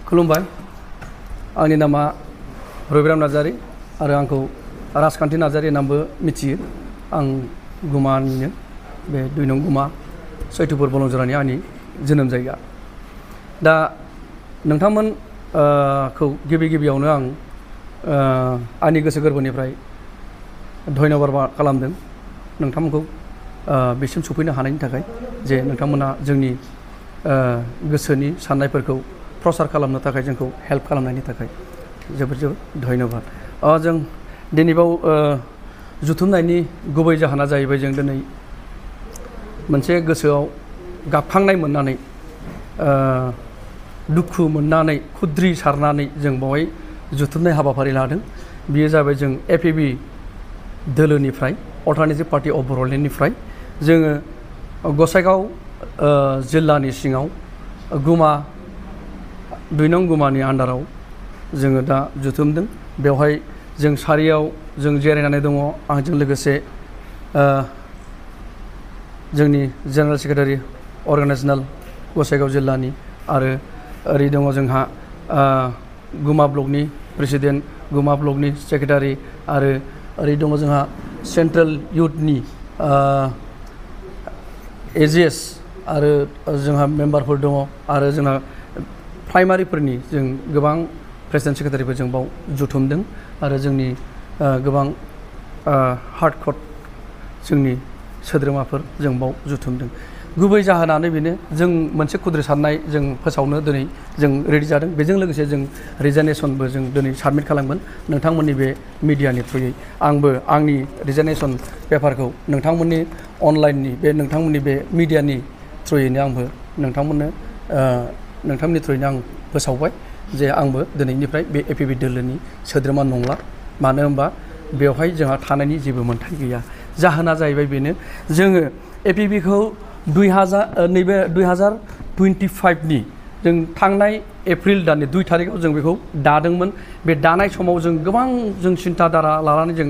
खुलुमबाय आंनि नामा रबिराम नार्जारी आरो आंखौ राजखान्थि नार्जारी नामबो मिथियो आं गुमानिनो बे 2 नं गुमा सैथुपुर बलंजरानि आंनि जोनोम जायगा दा नोंथांमोन खौ गिबियावनो आं आंनि गोसो गोरबोनिफ्राय धन्यबाद खालामदों नोंथांमोनखौ बेसिम सफैनो हानायनि थाखाय जे नोंथांमोना जोंनि गोसोनि साननायफोरखौ प्रसार खालामनो थाखाय जोंखौ हेल्प खालामनायनि थाखाय जोबोद धन्यबाद जों दिनैबाव जुथुमनायनि गुबै जाहोना जाहैबाय जों दिनै मोनसे गोसोआव गाबखांनाय मोननानै दुखु मोननानै खुद्रि सारनानै जों बावहाय जुथुमनाय हाबाफारि लादों बेयो जाबाय जों APB दोलोनिफ्राय अल्टारनेटिभ पार्टी अफ बर'लेण्डनिफ्राय जोङो गसाइगाव जिल्लानि सिङाव गुमा 2 नं गुमानि आन्दाराव जोङो दा जुथुमदों बेवहाय जों सारियाव जों जिरायनानै दङ आंजों लोगोसे जोंनि जेनेरेल सेक्रेटारि अर्गानाइजेसनेल गसाइगाव जिल्लानि आरो ओरै दङ जोंहा गुमा ब्लकनि प्रेसिडेन्ट गुमा ब्लकनि सेक्रेटारि आरो ओरै दङ जोंहा सेन्ट्रेल इउथनि AGS आरो जोंहा मेम्बारफोर दङ आरो जोंहा प्राइमारिफोरनि जों गोबां प्रेसिडेन्ट सेक्रेटारिफोर जों बाव जुथुमदों आरो जोंनि गोबां हार्डक'र जोंनि सोद्रोमाफोर जों बाव जुथुमदों गुबै जाहोनानो बेनो जों मोनसे खुद्रि साननाय जों फोसावनो दिनै जों रेडि जादों बेजों लोगोसे जों रिजाइनेसनबो जों दिनै साबमिट खालामगोन नोंथांमोननि बे मिडियानि थ्रुयै आंबो आंनि रिजाइनेसन पेपारखौ नोंथांमोननि अनलाइननि बे नोंथांमोननि बे मिडियानि थ्रुयैनो आंबो नोंथांमोननि थ्रुयैनो आं फोसावबाय जे आंबो दिनैनिफ्राय बे APB दोलोनि सोद्रोमा नंला मानो होनबा बेवहाय जोंहा थानायनि जेबो मोन्थाय गैया जाहोना जाहैबाय बेनो जोङो APBखौ 2025नि जों थांनाय एप्रिल दाननि 2 थारिखआव जों बेखौ दादोंमोन बे दानाय समाव जों गोबां जों सिन्था धारा लानानै जों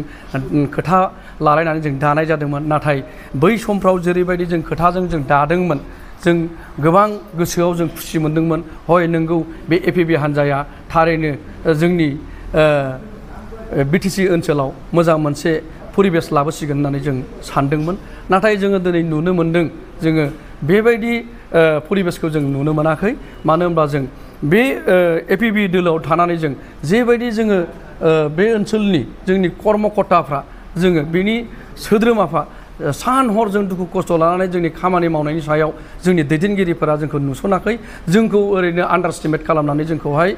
खोथा लालायनानै जों दानाय जादोंमोन नाथाय बै समफ्राव जेरैबायदि जों खोथाजों जों दादोंमोन जों गोबां गोसोआव जों खुसि मोनदोंमोन हय नंगौ बे APB हान्जाया थारैनो जोंनि BTC ओनसोलाव मोजां मोनसे परिबेस लाबोसिगोन होननानै जों सानदोंमोन नाथाय जोङो दिनै नुनो मोनदों जोङो बेबायदि परिबेसखौ जों नुनो मोनाखै मानो होनबा जों बे APB दोलोआव थानानै जों जेबायदि जोङो बे ओनसोलनि जोंनि कर्मकर्ताफ्रा जोङो बेनि सोद्रोमाफ्रा सान हर जों दुखु खस्थ' लानानै जोंनि खामानि मावनायनि सायाव जोंनि दैदेनगिरिफोरा जोंखौ नुसनाखै जोंखौ ओरैनो आन्डारस्टिमेट खालामनानै जोंखौहाय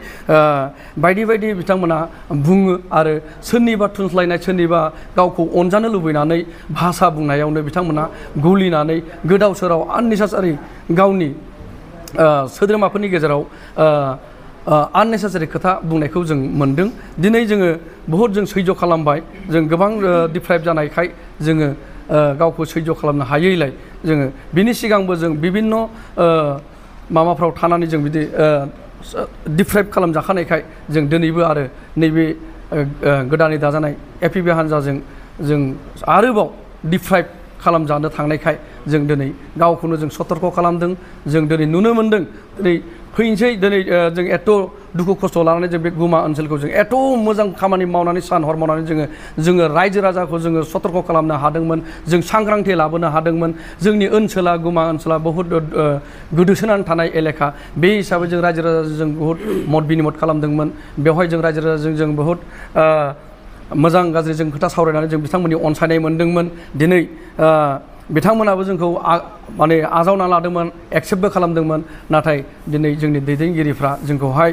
बायदि बिथांमोना बुङो आरो सोरनिबा थुनस्लायनाय सोरनिबा गावखौ अनजानो लुबैनानै भाषा बुंनायावनो बिथांमोना गलिनानै गोदाव सोराव आननेसेसारि गावनि सोद्रोमाफोरनि गेजेराव आननेसेसारि खोथा बुंनायखौ जों मोनदों दिनै जोङो बहुद जों सैज खालामबाय जों गोबां डिप्राइभ जानायखाय जोङो गावखौ सैज खालामनो हायैलाय जोङो बिनि सिगांबो जों बिभिन्न माबाफ्राव थानानै जों बिदि डिप्राइभ खालामजाखानायखाय जों दिनैबो आरो नैबे गोदानै दाजानाय APB हान्जाजों जों आरोबाव डिप्राइभ खालामजानो थांनायखाय जों दिनै गावखौनो जों सतर्क खालामदों जों दिनै नुनो मोनदों दिनै फैनोसै दिनै जों एथ' दुखु खस्थ' लानानै जों बे गुमा ओनसोलखौ जों एथ' मोजां खामानि मावनानै सान हर मावनानै जोङो रायजो राजाखौ जोङो सतर्क खालामनो हादोंमोन जों सांग्रांथि लाबोनो हादोंमोन जोंनि ओनसोला गुमा ओनसोला बहुद गोदोसोनानै थानाय एलेखा बे हिसाबै जों रायजो राजाजों बहुद मत बिनिमत खालामदोंमोन बेवहाय जों रायजो राजाजों जों बहुद मोजां गाज्रि जों खोथा सावरायनानै जों बिथांमोननि अनसायनाय मोनदोंमोन दिनै बिथांमोनाबो जोंखौ माने आजावना लादोंमोन एक्सेप्टबो खालामदोंमोन नाथाय दिनै जोंनि दैदेनगिरिफ्रा जोंखौहाय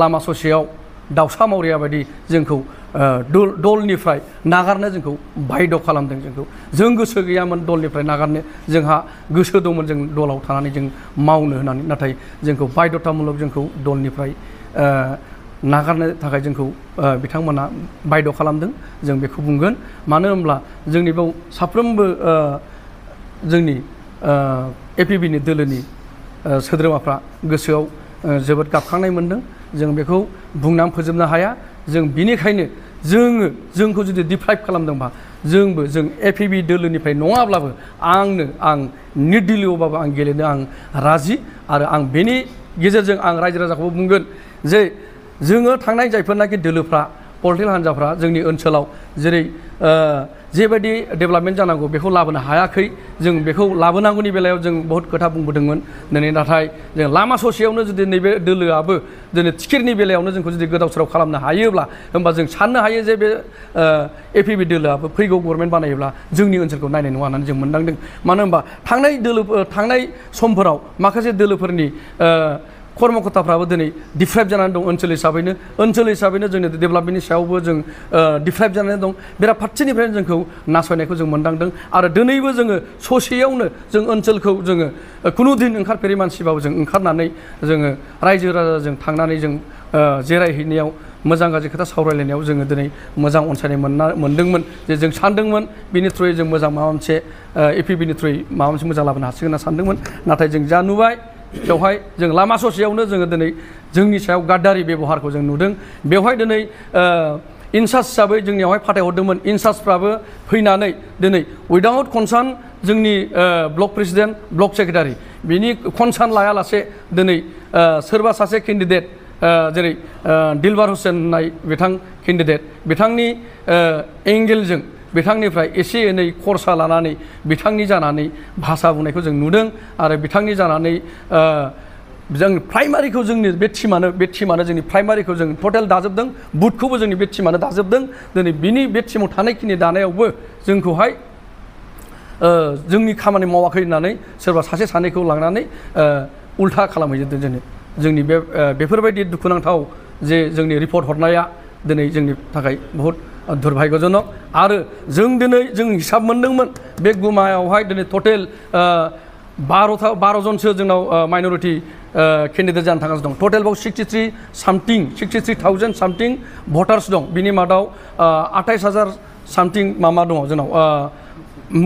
लामा ससेयाव दाउसा मावरिया बायदि जोंखौ दलनिफ्राय नागारनो जोंखौ बायद' खालामदों जों गोसो गैयामोन दलनिफ्राय नागारनो जोंहा गोसो दंमोन जों दलाव थानानै जों मावनो होननानै नाथाय जोंखौ बायद'थामूलक जोंखौ दलनिफ्राय नागारनो थाखाय जोंखौ बिथांमोना बायद' खालामदों जों बेखौ बुंगोन मानो होनब्ला जोंनि बेयाव साफ्रोमबो जोंनि APBनि दोलोनि सोद्रोमाफ्रा गोसोआव जोबोद गाबखांनाय मोनदों जों बेखौ बुंनानै फोजोबनो हाया जों बिनिखायनो जोंखौ जुदि डिप्राइभ खालामदोंबा जों APB दोलोनिफ्राय नङाब्लाबो आं निर्दलीयबाबो आं गेलेनो आं राजि आरो आं बेनि गेजेरजों आं रायजो राजाखौबो बुंगोन जे जोङो थांनाय जायफोरनाखि दोलोफ्रा पलिटिकेल हान्जाफ्रा जोंनि ओनसोलाव जेरै जेबायदि डेभेलपमेन्ट जानांगौ बेखौ लाबोनो हायाखै जों बेखौ लाबोनांगौनि बेलायाव जों बहुत खोथा बुंबोदोंमोन दिनै नाथाय जों लामा ससेयावनो जुदि नैबे दोलोआबो दिनै टिकेटनि बेलायावनो जोंखौ जुदि गोदाव सोराव खालामनो हायोब्ला होमबा जों साननो हायो जे बे एपिबि दोलोआबो फैगौ गभर्नमेन्ट बानायोब्ला जोंनि ओनसोलखौ नायनाय नङा होननानै जों मोनदांदों मानो होनबा थांनाय समफोराव माखासे दोलोफोरनि कर्मकर्ताफ्राबो दिनै डिप्राइभ जानानै दं ओनसोल हिसाबैनो जोंनि डेभेलपमेन्टनि सायावबो जों डिप्राइभ जानानै दं बेराफारसेनिफ्रायनो जोंखौ नासयनायखौ जों मोनदांदों आरो दिनैबो जोङो ससेयावनो जों ओनसोलखौ जोङो खुनु दिन ओंखारफेरै मानसिबाबो जों ओंखारनानै जोङो रायजो राजाजों थांनानै जों जिरायहैनायाव मोजां गाज्रि खोथा सावरायलायनायाव जोङो दिनै मोजां अनसायनाय मोनदोंमोन जे जों सानदोंमोन बिनि थ्रुयै जों मोजां माबा मोनसे एपिबिनि थ्रुयै माबा मोनसे मोजां लाबोनो हासिगोन होनना सानदोंमोन नाथाय जों जा नुबाय बेवहाय जों लामा ससेयावनो जोङो दिनै जोंनि सायाव गाद्दारि बेबहारखौ जों नुदों बेवहाय दिनै इनसार्ज हिसाबै जोंनियावहाय फाथायहरदोंमोन इनसार्जफ्राबो फैनानै दिनै उइदाउट कनसार्न जोंनि ब्लक प्रेसिडेन्ट ब्लक सेक्रेटारि बिनि कनसार्न लायालासे दिनै सोरबा सासे केन्डिडेट जेरै दिलबार हुसेन होननाय बिथां केन्डिडेट बिथांनि एंगेलजों बिथांनिफ्राय एसे एनै खरसा लानानै बिथांनि जानानै भाषा बुंनायखौ जों नुदों आरो बिथांनि जानानै जों प्राइमारिखौ जोंनि बे टिमानो जोंनि प्राइमारिखौ जों टटेल दाजोबदों बुथखौबो जोंनि बे टिमानो दाजोबदों दिनै बिनि बे टिमाव थानायखिनि दानायावबो जोंखौहाय जोंनि खामानि मावाखै होननानै सोरबा सासे सानैखौ लांनानै उल्था खालामहैजोबदों जोंनि बेफोरबायदि दुखुनांथाव जे जोंनि रिपर्ट हरनाया दिनै जोंनि थाखाय बहुद दुर्भाग्यजनक आरो जों दिनै जों हिसाब मोनदोंमोन बे गुमायावहाय दिनै टटेल 12 जनसो जोंनाव माइनरिटि केन्डिडेट जानो थांगासिनो दं टटेल बाव 63,000 सामथिं भटार्स दं बिनि मादाव 28,000 सामथिं माबा दङ जोंनाव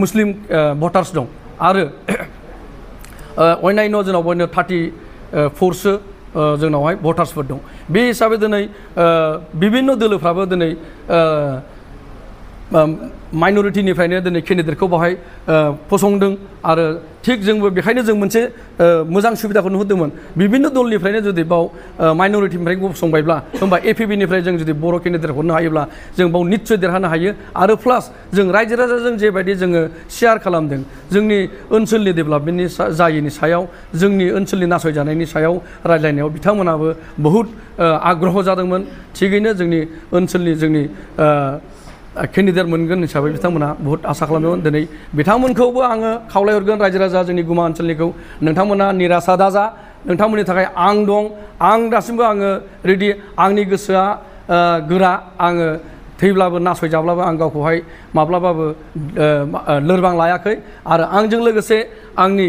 मुस्लिम भटार्स दं आरो अन्यान्य जोंनाव बयनो 34सो जोंनावहाय भटार्सफोर दं बे हिसाबै दिनै बिभिन्न दोलोफ्राबो दिनै माइनरिटिनिफ्रायनो दिनै केन्डिडेटखौ बावहाय फसंदों आरो थिग जोंबो बेखायनो जों मोनसे मोजां सुबिदाखौ नुहुरदोंमोन बिभिन्न दलनिफ्रायनो जुदि बाव माइनरिटिनिफ्राय गसंबायब्ला होमबा एपिबिनिफ्राय जों जुदि बर' केन्डिडेट हरनो हायोब्ला जों बाव निस्सय देरहानो हायो आरो प्लास जों रायजो राजाजों जेबायदि जोङो शेयार खालामदों जोंनि ओनसोलनि डेभेलपमेन्टनि जायैनि सायाव जोंनि ओनसोलनि नासयजानायनि सायाव रायज्लायनायाव बिथांमोनाबो बहुद आग्रह जादोंमोन थिगैनो जोंनि ओनसोलनि जोंनि केन्डिडेट मोनगोन हिसाबै बिथांमोना बहुत आसा खालामदोंमोन दिनै बिथांमोनखौबो आङो खावलायहरगोन रायजो राजा जोंनि गुमा ओनसोलनिखौ नोंथांमोना निराशा दाजा नोंथांमोननि थाखाय आं दं आं दासिमबो आङो रेडि आंनि गोसोआ गोरा आङो थैब्लाबो नासयजाब्लाबो आं गावखौहाय माब्लाबाबो लोरबां लायाखै आरो आंजों लोगोसे आंनि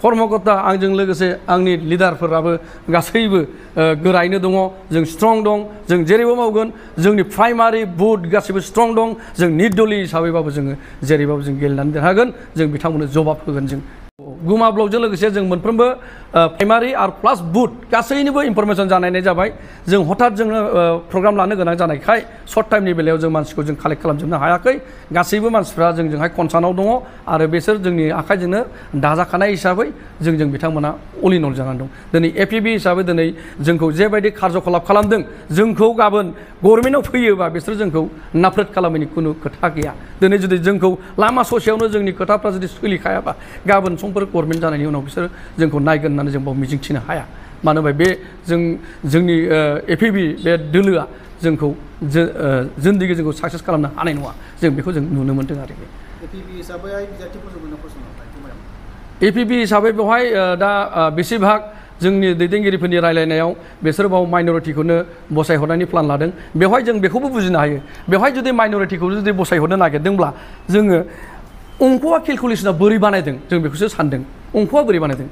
कर्मकर्ता आंजों लोगोसे आंनि लिडारफोराबो गासैबो गोरायैनो दङ जों स्ट्रं दं जों जेरैबो मावगोन जोंनि प्राइमारि बुथ गासैबो स्ट्रं दं जों निर्दलीय हिसाबैबाबो जोङो जेरैबाबो जों गेलेनानै देरहागोन जों बिथांमोननो जबाब होगोन जों गुमा ब्लकजों लोगोसे जों मोनफ्रोमबो प्राइमारि आरो प्लास बुथ गासैनिबो इनफरमेसन जानायनाय जाबाय जों हठात जोङो प्रग्राम लानो गोनां जानायखाय सर्ट टाइमनि बेलायाव जों मानसिखौ जों कालेक्ट खालामजोबनो हायाखै गासैबो मानसिफ्रा जोंजोंहाय कनसार्नाव दङ आरो बिसोर जोंनि आखाइजोंनो दाजाखानाय हिसाबै जों बिथांमोना अल इन अल जानानै दं दिनै एपिबि हिसाबै दिनै जोंखौ जेबायदि कार्यकलाप खालामदों जोंखौ गाबोन गभर्नमेन्टआव फैयोबा बिसोर जोंखौ नाफ्रेट खालामैनि खुनु खोथा गैया दिनै जुदि जोंखौ लामा ससेयावनो जोंनि खोथाफ्रा जुदि सोलिखायाबा गाबोन समफोर गभर्नमेन्ट जानायनि उनाव बिसोर जोंखौ नायगोन होननानै जों बाव मिजिंथिनो हाया मानो होनबा बे जोंनि एपिबि बे दोलोआ जोंखौ जिन्दगि जोंखौ साक्सेस खालामनो हानाय नङा जों बेखौ जों नुनो मोन्दों आरोखि एपिबि हिसाबै बेवहाय दा बेसेभाग जोंनि दैदेनगिरिफोरनि रायलायनायाव बिसोर बाव माइनरिटिखौनो बसायहरनायनि प्लान लादों बेवहाय जों बेखौबो बुजिनो हायो बेवहाय जुदि माइनरिटिखौ जुदि बसायहरनो नागिरदोंब्ला जोङो अंकआ केलकुलेसना बोरै बानायदों जों बेखौसो सानदों अंकआ बोरै बानायदों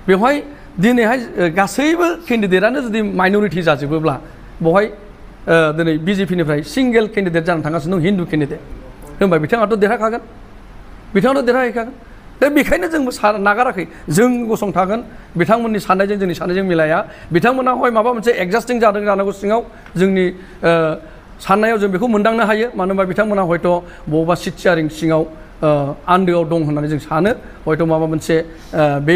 बेवहाय दिनैहाय गासैबो केन्डिडेटआनो जुदि माइनरिटि जाजोबोब्ला बेवहाय दिनै बिजेपिनिफ्राय सिंगेल केन्डिडेट जानो थांगासिनो दं हिन्दु केन्डिडेट होनबा बिथाङाथ' देरहाखागोन बिथाङाथ' देरहाहैखागोन दा बेखायनो जोंबो नागाराखै जों गसंथागोन बिथांमोननि साननायजों जोंनि साननायजों मिलाया बिथांमोना हय माबा मोनसे एडजास्टिं जादों जानांगौ सिङाव जोंनि साननायाव जों बेखौ मोनदांनो हायो मानो होनबा बिथांमोना हयथ' बबेबा सिट शेयारिं सिङाव आन्दोआव दं होननानै जों सानो हयथ' माबा मोनसे बे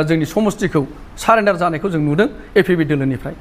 जोंनि समस्थिखौ सारेन्डार जानायखौ जों नुदों एपिबि दोलोनिफ्राय।